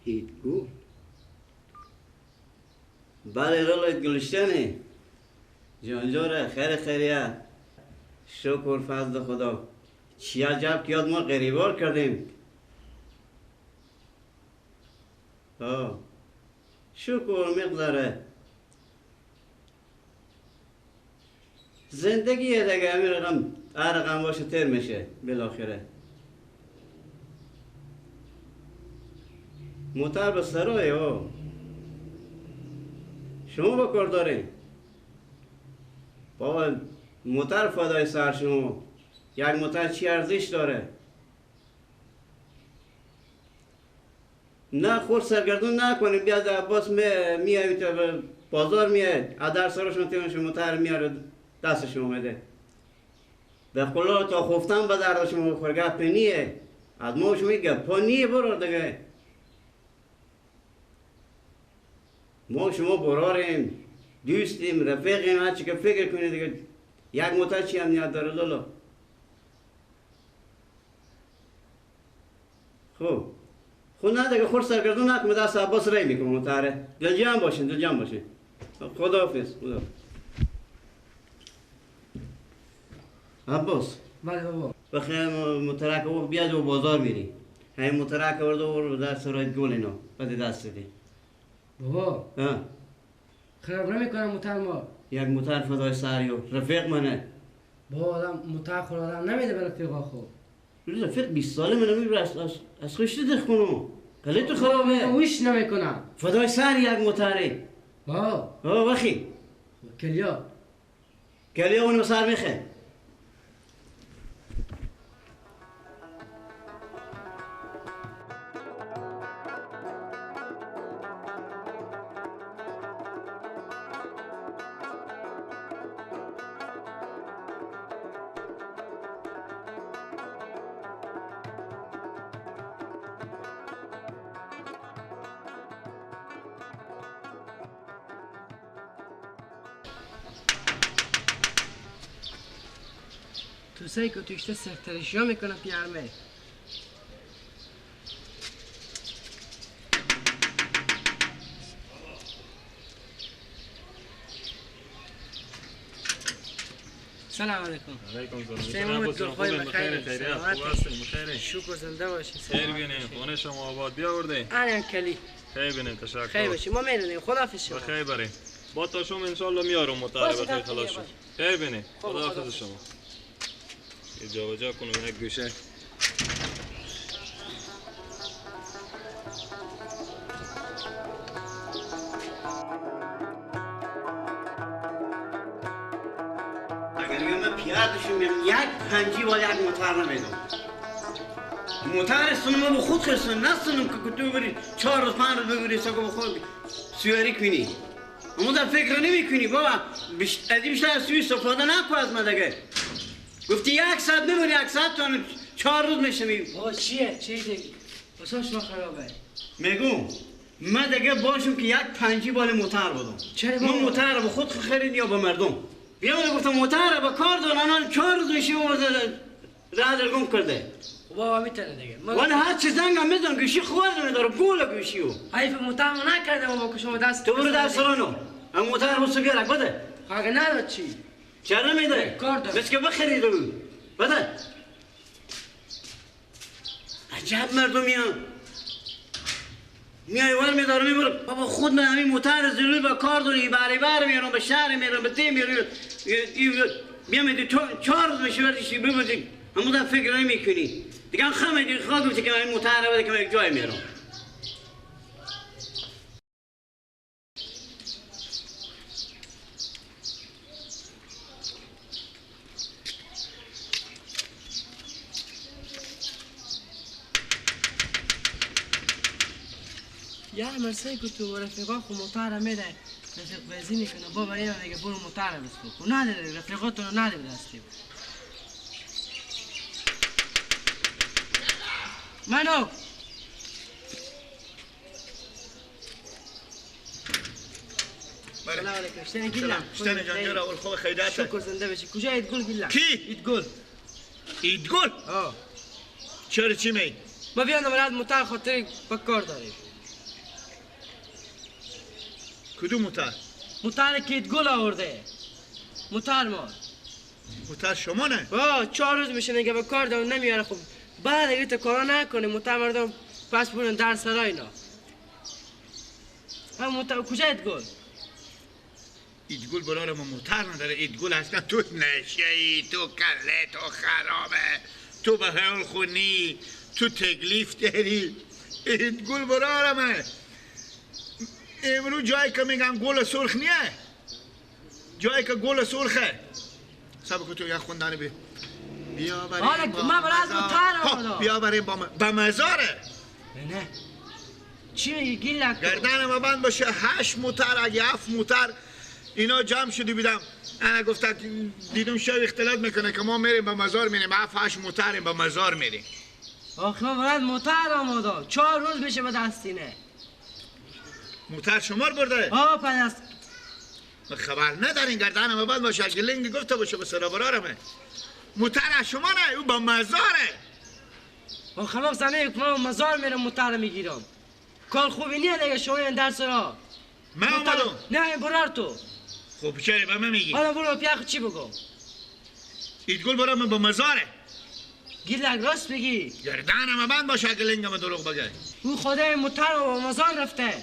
ایدگل؟ بله رلایت گلشتنه جانجوره خیر خیریه شکر فضل خدا. چی عجب که یاد ما غریبار کردیم. آه شکر میگذره زندگیه دیگه، همین رقم هر رقم باشه تر میشه بالاخره. موتر به سرای ها شما با کار دارین بابا. موتر فدای سر شما، یک موتر چی ارزش داره؟ نه خور سرگردون نکنیم. بیاد عباس میای تا بازار میاد از در سرشون تیمش موتر میاره دست شما میده. به خلا تا خفتن به درد شما بخور. گپ نیه از ما شما گپ نیه برو دیگه. ما شما براریم دوستیم رفیقیم هرچی که فکر کنید دیگه. یک موتر چی امنیت داره لالا؟ خب خب نه دیگه خور سرگردون نکن. دست عباس رای میکنم موتره. دلجان باشین دلجان باشین. خداحافظ خدا. عباس بله بابا بخیر مترک او بیاد و بازار میری. همین مترک ورد و دست رای گل اینا بده دست دی بابا. ها خراب نمیکنم موتر ما. یک موتر فدای سریو رفیق منه بابا. آدم موتر خور آدم نمیده به رفیقا. خب رفیق 20 ساله منو میبره از خوش دیده خونو کلی تو خرابه ویش نمیکنم فدای سر یک موتره بابا. بابا وخی کلیا کلیا اونو سر میخه. تو سعی که تو اشته سرترشی ها میکنه پیرمه. سلام علیکم. علیکم سلام. خوبه بخیر خیریت خوب هستین؟ بخیر شکر زنده باشی. خیر بینیم خونه شما آباد بیاورده. انا کلی خیر بینیم تشکر. خیر باشی ما میریم خداحافظ شما. بخیر بریم با تا شما ان شاء الله میارم مطالبه بخیر خلاص شد. خیر بینیم خداحافظ شما. جابجا کنم یک گوشه. اگر من پیادشون میام یک پنجی ولی یک موتر نمیدم. موتر سنم به خود خرسن نسنم که تو بری 4 روز 5 روز ببری سکو به خود سواری کنی. اما در فکر نمی کنی بابا. از بیشتر سوی استفاده نکن از من دیگه. گفتی یک ساعت میمونی یک ساعت تا 4 روز میشه می. بابا چیه؟ چیه دیگه؟ واسه شما خرابه. میگم من دیگه باشم که یک پنجی بال موتر بودم. چرا من موتر به خود خرید یا به مردم؟ بیا من گفتم موتر به کار دارم الان 4 روز میشه راه درگم کرده. بابا میتونه دیگه. من هر چیز زنگم میزنم گوشی خورد نداره گول گوشیو. حیف موتر نکرده بابا که شما دست تو برو دست رانو. من موتر واسه بیارک بده. اگه نداد چی؟ چرا نمیده؟ کار دارم. بس که بخرید رو. بده. عجب مردمیان. میای ور میدارم میبرم بابا خود من همین موتر زلوی با کار داری بری بر میرم به شهر میرم به تی میرم میام تو 4 روز میشه ورزشی ببینی همون در فکر نمیکنی دیگه. خمه دیگه خواهد گفتی که من موتر بده که من یک جای میرم. یا مرسی که تو رفیقا خو موتر میده رفیق بازی میکنه بابا اینا دیگه برو موتر بسپر خو نداره رفیقاتون رو نده دستی منو سلام علیکم. شتنی گیلم شتنی جان جان اول خوب خیریت شکر زنده باشی. کجا ایدگل گیلم؟ کی؟ ایدگل ایدگل؟ آه چرا چی می؟ ما بیان مراد موتر خاطر با کار داریم. کدوم موتر؟ موتر که گل آورده. موتر ما. موتر شما نه؟ آه 4 روز میشه نگه به کار دارم نمیاره. خب بعد اگه تو کارا نکنه موتر مردم پس برن در سرای اینا. هم موتر کجا گل؟ ایدگل برار ما موتر نداره. ایدگل اصلا تو نشه ای، تو کله تو خرابه، تو به حال خونی، تو تکلیف داری. ایدگل برار من امروز جایی که میگم گل سرخ نیه، جایی که گل سرخه سبکو تو یک خوندن بی بیا بریم با من برای از موتر آمدم. بیا بریم با به مزاره. نه چی میگی گیلک؟ گردن ما بند باشه 8 موتر اگه 7 موتر اینا جمع شده بیدم. انا گفت دیدم شب اختلاط میکنه که ما میریم به مزار میریم 7 8 موتریم به مزار میریم. آخه من برای موتر آمدم 4 روز میشه به دستینه. موتر شما رو برده؟ آه پس خبر ندارین گردن ما بند باشه اگه لنگ گفته باشه به سر برارمه. موتر از شما نه، او با مزاره. آخه ما زنه ما مزار میرم موتر میگیرم. کار خوبی نیه دیگه شما این درس را. من آمدم. نه این برار تو. خب چرا به من میگی؟ حالا برو پیاخ چی بگم؟ ایدگل برا من با مزاره. گیلک راست بگی. گردنم بند باشه اگه لنگم دروغ بگه. او خدای موتر با مزار رفته.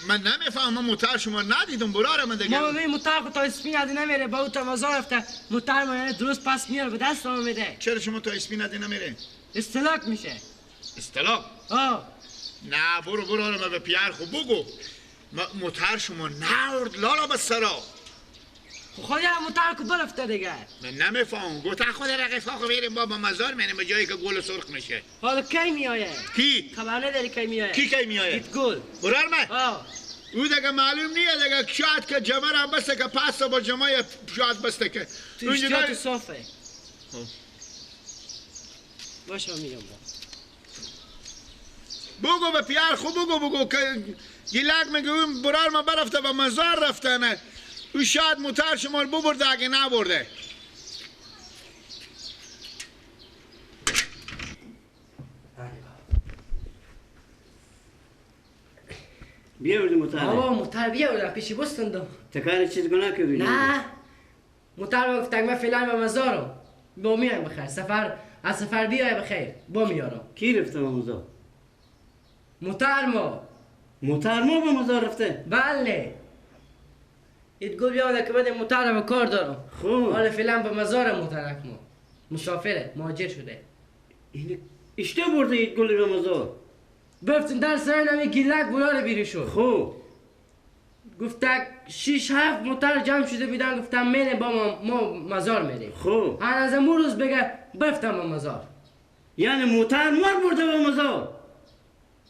من نمیفهمم، من موتر شما ندیدم برار من دیگه. ما می موتر تا اسپین ندی نمیره با او تا مزار رفته. موتر ما یعنی درست پس میاره به دست ما میده. چرا شما تا اسپین ندی نمیره؟ استلاک میشه. استلاک؟ آه. نه برو برو من به پیر خو بگو موتر شما نورد لالا به سرا. خدا موتر کو برفته دیگه. من نمیفهم. گفت خود رقیف آقا میریم با مزار میریم به جایی که گل سرخ میشه. حالا کی میایه؟ کی؟ خبر نداری کی میایه؟ کی کی میایه؟ گل. برار من؟ آه. او دیگه معلوم نیه دیگه، شاید که جمعه هم بسته که پس با جمعه شاید بسته که تو اشتیات صافه. باشه میگم بگو به پیر خو بگو که گیلک میگه اون برار ما برفته به مزار رفته نه. او شاید موتر شما رو ببرده اگه نبرده. بیاوردی موتر؟ بابا موتر بیاوردم پیشی بستندم. تکار چیز گناه کردی؟ نه موتر گفتم من فعلا به مزارم با میایم بخیر سفر از سفر بیای بخیر با میارم. کی رفته به مزار؟ موتر ما. موتر ما به مزار رفته؟ بله. ایدگل بیامده که بده موتر به کار دارم. خوب حالا فعلا به مزار موترک ما مسافره مهاجر شده. این اشته برده ایدگل به مزار؟ برفتن در سر نمی گیلک بولار بیری شد. خوب گفتک 6 7 موتر جمع شده بیدن گفتم میریم با ما مزار میریم. خوب هر از امون روز بگه برفتم به مزار. یعنی موتر مار برده به مزار؟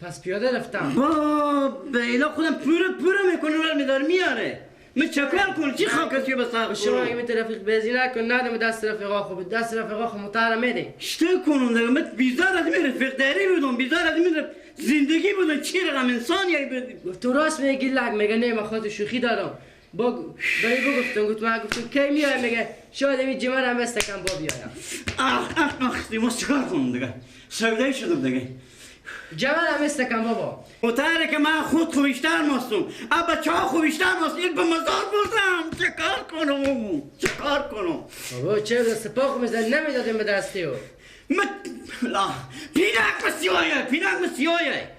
پس پیاده رفتم. با به ایلا خودم پوره پوره میکنه ور میداره میاره. من چکار کنم چی خاک به سر شما اگه میت رفیق بزی نکن ندم دست رفیقا خوب دست رفیقا خو موتر میده. چه کنم دیگه من بیزار از این رفیق داری بودم، بیزار از این زندگی بودم. چی رقم انسانی بود. تو راست میگی لگ میگه نه من خود شوخی دارم. با برای بگفتم گفت من گفتم کی میای میگه شاید این جمعه هم بس کم با بیایم. آخ آخ آخ دیگه چیکار کنم دیگه سوده شدم دیگه. جمال هم استکم بابا. موتره که من خود خوبیشتر ماستم، اب بچه ها خوبیشتر ماست. این به مزار بردم چه کار کنم چه کار کنم؟ بابا چه دست پاک میزن نمیدادیم به دستی او. من لا پینک مسیایه پینک مسیایه.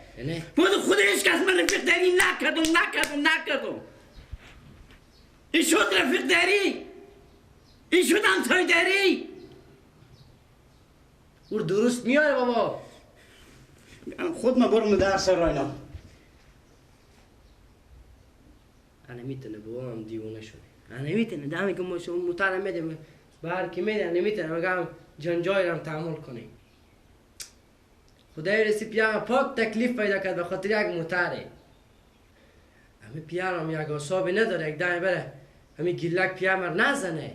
بود خود هیچ کس من رفیق داری نکردم نکردم نکردم. این شد رفیق داری، این شد همسایه داری. او درست میاره بابا. خود ما برم درس راینا. انا میتونه بابام دیوانه شده. انا میتونه دمی که ما شما موتر میدیم به هر کی میده انا میتونه مگم جنجال هم تحمل کنیم. خدای رسی پیام پاک تکلیف پیدا کرد به خاطر یک موتره. همه پیام یک حسابی نداره یک دمی بره همه گیلک پیام رو نزنه.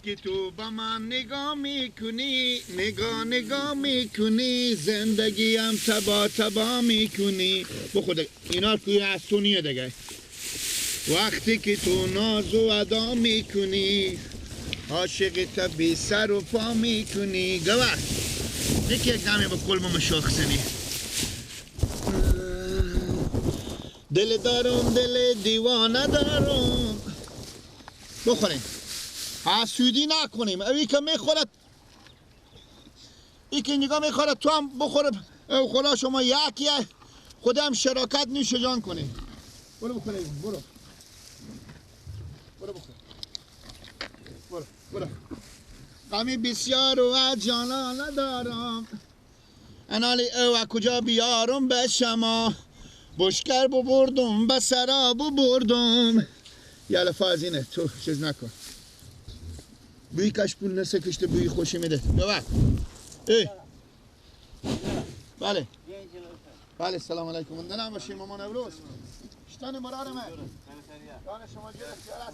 که تو با من نگاه میکنی نگاه نگاه میکنی زندگیم تبا تبا میکنی. بخور دیگه اینا که از تو نیه دیگه. وقتی که تو ناز و ادا میکنی عاشق تا بی سر و پا میکنی. گوه یکی یک دمی با کلمو مشاخ زنی. دل دارم دل دیوانه دارم. بخوریم حسودی نکنیم. اوی که میخورد ای که نگاه میخورد تو هم بخوره. خدا شما یکیه خودم شراکت نوش جان کنیم. برو بخوره برو برو بخور برو برو. غمی بسیار و از جانا ندارم. انالی او کجا بیارم به شما. بشکر ببردم به سرا ببردم. یالا فازینه تو چیز نکن. بوی کش پول نسه کشته بوی خوشی میده. ببر. ای بله بله سلام علیکم. اندنم باشیم مامان نوروز. شتان مرار من. جان شما جرس یارا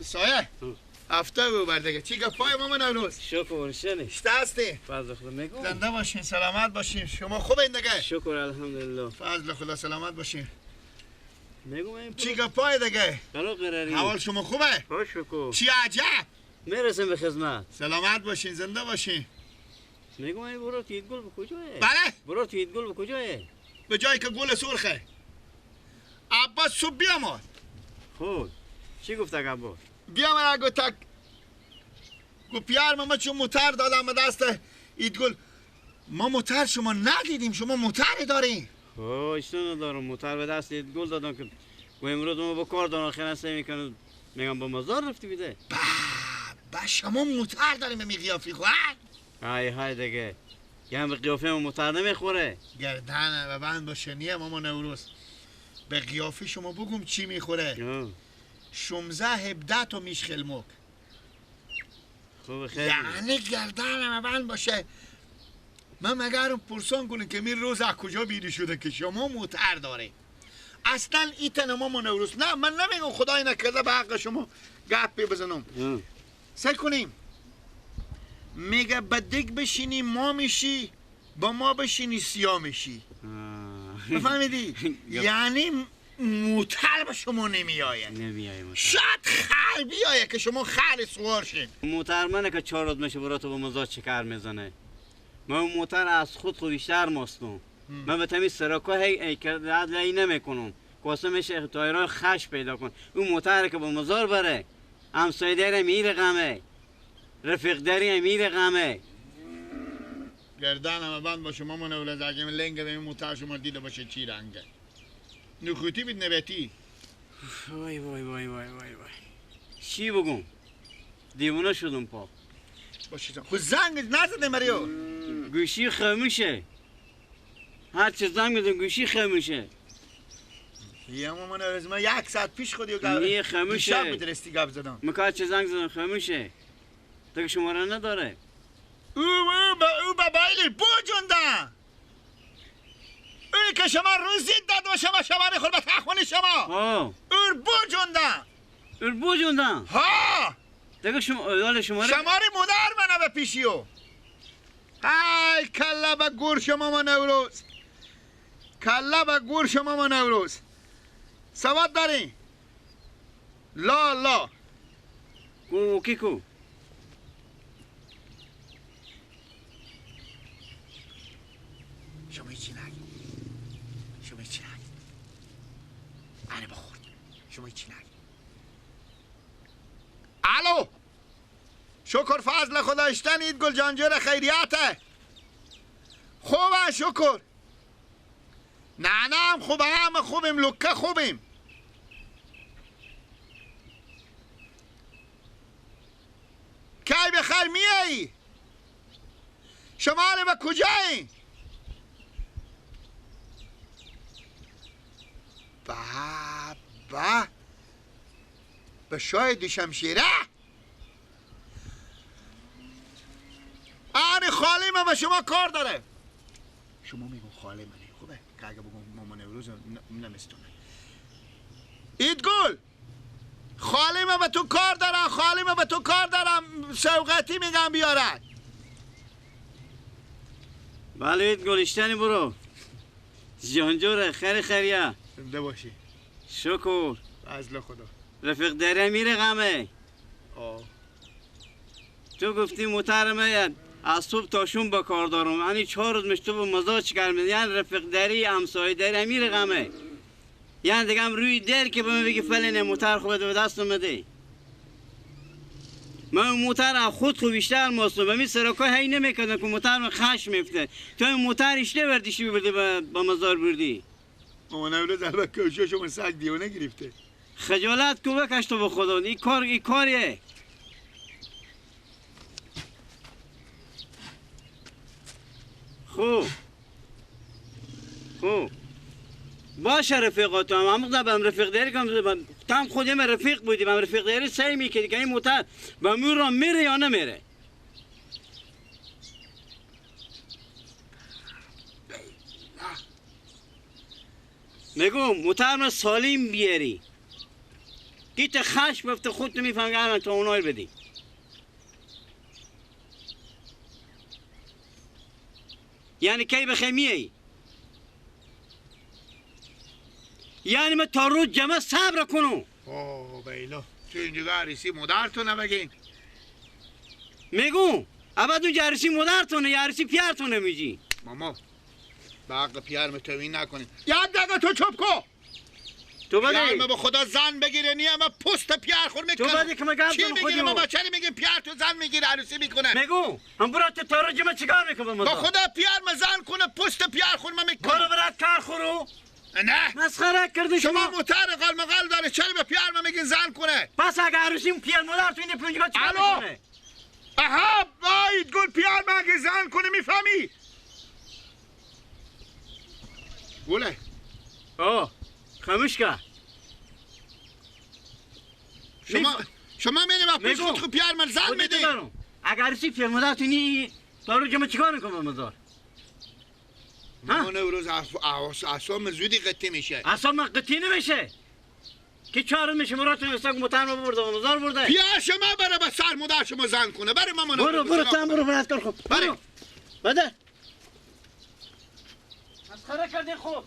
سایه هفته ببر دیگه. چی گپای مامان نوروز؟ شکر شنی. شته هستی؟ فضل خدا میگم. زنده باشین سلامت باشین. شما خوبین دیگه؟ شکر الحمدلله. فضل خدا سلامت باشین. میگم چی گپای دیگه؟ بلا قراری. حال شما خوبه؟ شکر. چی عجب؟ میرسیم به خدمت. سلامت باشین زنده باشین. میگم این برو تید گل به کجاه؟ بله؟ برو تید گل به کجاه؟ به جایی که گل سرخه. عباس صبح بیامد. خب چی گفت عباس؟ بیامد گفت تک گفت پیار ما چون موتر دادم به دست ایدگل. ما موتر شما ندیدیم، شما موتر دارین؟ خب اشتو ندارم موتر به دست ایدگل دادم که گو امروز ما با کار دارم خیلی میکنم. میگم با مزار رفتی بیده. با شما موتر داریم می قیافی خواهد؟ های های دیگه یه به قیافه ما موتر نمیخوره. گردن و بند باشه نیه ماما نوروز. به قیافه شما بگم چی میخوره؟ 16 17 تا میشخلمک. خوب خیلی. یعنی گردن و بند باشه. من مگرم پرسان کنم که می روز از کجا بیری شده که شما موتر داره؟ اصلا ایتن ماما نوروز. نه من نمیگم خدای نکرده به حق شما گپی بزنم. سعی کنیم میگه به دیگ بشینی ما میشی، با ما بشینی سیاه میشی. بفهمیدی؟ یعنی موتر به شما نمیآید. نمیآید. شاید خر بیایه که شما خر سوار شین. موتر منه که 4 روز میشه برا تو با مزاد چکر میزنه. من موتر از خود خود بیشتر ماستم. من به تمیز سراکا هی کرده ای نمیکنم. واسه میشه تایرای خش پیدا کن. اون موتر که با مزار بره همسایه داره میره غمه، رفیق داری میره غمه. گردن هم بند باشه مامان اولاد اگه لنگ به این موتر شما دیده باشه چی رنگه. نخوتی بید نبتی. وای وای وای وای وای وای. چی بگم؟ دیوانه شدم پا. باشه خود زنگ نزده مریو. گوشی خاموشه. هر چه زنگ میزنم گوشی خاموشه. یه مامان از ما 1 ساعت پیش خودی گپ. نه خاموشه. شب بدرستی گپ زدم. مکا چه زنگ زدم خاموشه. دیگه شماره نداره. او او بابایلی بوجوندن. او که شما روزی داد و شما شماره خود به تخونی شما. ها. او بوجوندن. او بوجوندن. ها. دیگه شما حالا شماره شماره مادر منه به پیشیو. ای کله به گور شما ما نوروز. کله به گور شما ما نوروز. سواد دارین؟ لا لا. کو کی کو؟ شما هیچی نگی. شما هیچی نگی. آره بخورد. شما هیچی نگی. الو. شکر فضل خدا اشتنید گل جانجر خیریته. خوبه شکر. نه نه هم خوبه، هم خوبیم، لکه خوبیم. کی بخیر میایی؟ شما به کجایی؟ بابا به شاید شمشیره؟ آره خاله من به شما کار داره. شما میگم خاله منه خوبه که اگه بگم مامان نوروز نمیستونه. ایدگل خاله من به تو کار دارم، خاله من به تو کار دارم، سوغاتی میگم بیارن. بله ایدگل اشتنی برو جانجوره خیر خیریه. زنده باشی. شکر فضل خدا. رفیق داره میره غمه. آه تو گفتی موتر از صبح تا شوم با کار دارم، یعنی 4 روز مشتو با مزاج چیکار می‌کنی؟ یعنی رفیق داری، همسایه داری، امیر غمه. یعنی دیگه هم روی در که به من بگی فلانه موتر خوبه به دست اومده. من موتر از خود خو بیشتر ماستم، به می سراکای هی نمیکردم که موتر من خش میفته. تو این موتر اشته بردیشی بردی با مزار بردی. اما نولد البته کشو شما سگ دیوانه گرفته. خجالت کو بکش تو به خدا، این کار این کاریه. خوب خوب باشه رفیقات هم هم بهم رفیق داری کم تام خودم رفیق بودی، بهم رفیق داری سعی میکردی که این موتر به مور را میره یا نمیره. میگم موتر ما سالم بیاری گیت خش بفته خودت میفهمی تو اونای بدی. یعنی کی بخی میای؟ یعنی من تا روز جمع صبر کنم. اوه بیلا تو اینجا عروسی مادرتونه بگین. میگم ابد اونجا عروسی مادرتونه یا عروسی پیرتونه میگی؟ ماما به حق پیرم توهین نکنی. یه دقیقه تو چپ کو. تو بده پیرم به خدا زن بگیره نیم و پست پیر خور میکنه. تو بده که من گپ چی میگیره ماما؟ چرا میگی پیر تو زن میگیره عروسی میکنه؟ میگم هم برات تا روز جمع چیکار میکنم؟ با خدا پیرم زن کنه پست پیر خور من میکنم. برو برات کار خورو. نه مسخره کردی شما. موتر قال مقال داره، چرا به پیر من میگین زن کنه؟ پس اگه عروسی پیر مادر تو این پنجگاه چیکار میکنه؟ آها باید گل پیر من زن کنه میفهمی؟ گله اوه خاموش که شما میریم پیش خود خود پیر من زن میدی. اگه عروسی پیر مادر تو این تا رو جمع چیکار میکنم مزار؟ من روز اعصاب زودی قطعی میشه. اعصاب قطعی نمیشه که چهار میشه مراتون استاک موتر ما برده و مزار برده. پیر شما بره به سر مادر شما زن کنه. بره مامان برو برو تام برو برات کار خوب برو بده. مسخره کردی خوب.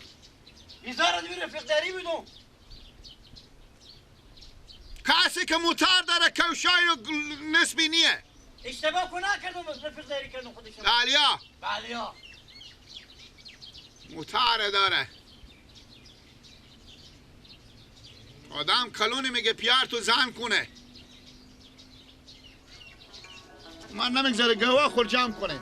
بیزار از رفیق داری بودم. کسی که موتر داره کوشای رو نسبی نیه. اشتباه کنه کردم رفیق داری کردم خودشون. علیا علیا موتر داره. آدم کلونی میگه پیار تو زن کنه. من نمیگذاره گواه خور جمع کنه.